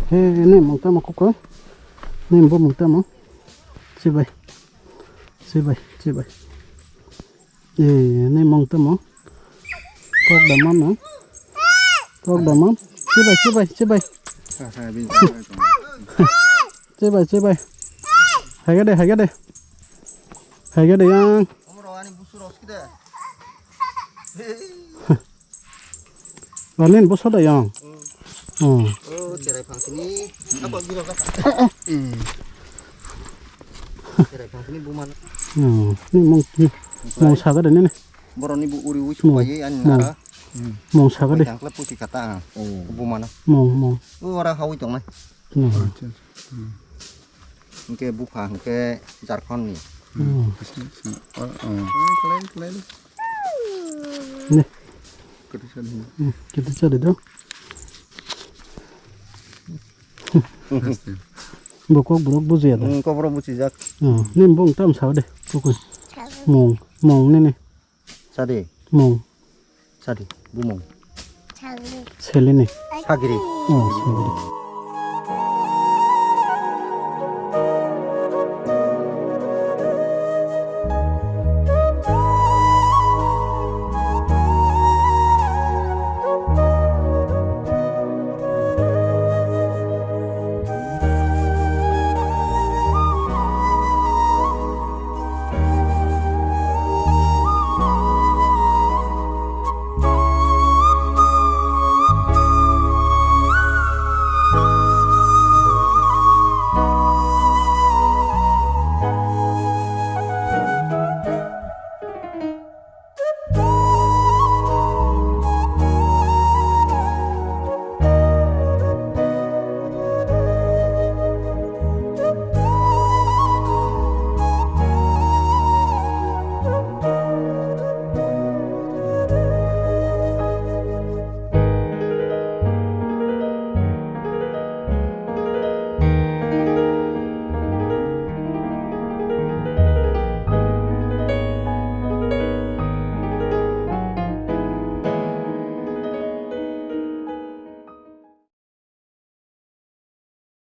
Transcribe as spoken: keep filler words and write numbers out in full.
He, ne mong tamo koko. Ne bo mong tamo. Chibai. Chibai, chibai. Eh, ne mong tamo. Kok da man no. Kok da man. Chibai, chibai, chibai. Chibai, chibai. Haiga de, haiga de. Haiga de yang. Ani buso da yang. Oh. Oh, cherai phang sini. Apa giro ka? Cherai phang sini buman. Oh, ni mong, ni mong saga de ni. Boroni bu uri ui supai ani nara. Mong saga de. Tangkla pusi kata. Oh. Bumana. Mong, mong. U ora hawi tong nai. Hmm. Acha, acha. Hmm. Hingke bupha hingke Jharkhand ni. Hmm. Bising, bising. Oh, oh. Kelain, kelain. Nih. Kata sani. Hmm, kita cari dong. Aste. Bokok borok bujiya da. Hmm, kok borok bujijak. Hmm, nih bung tam sao de. Bokok. Mong, mong nih nih. Sadi. Mong. Sadi. Bumong. Sagri. Selini. Sagri. Oh, sagri.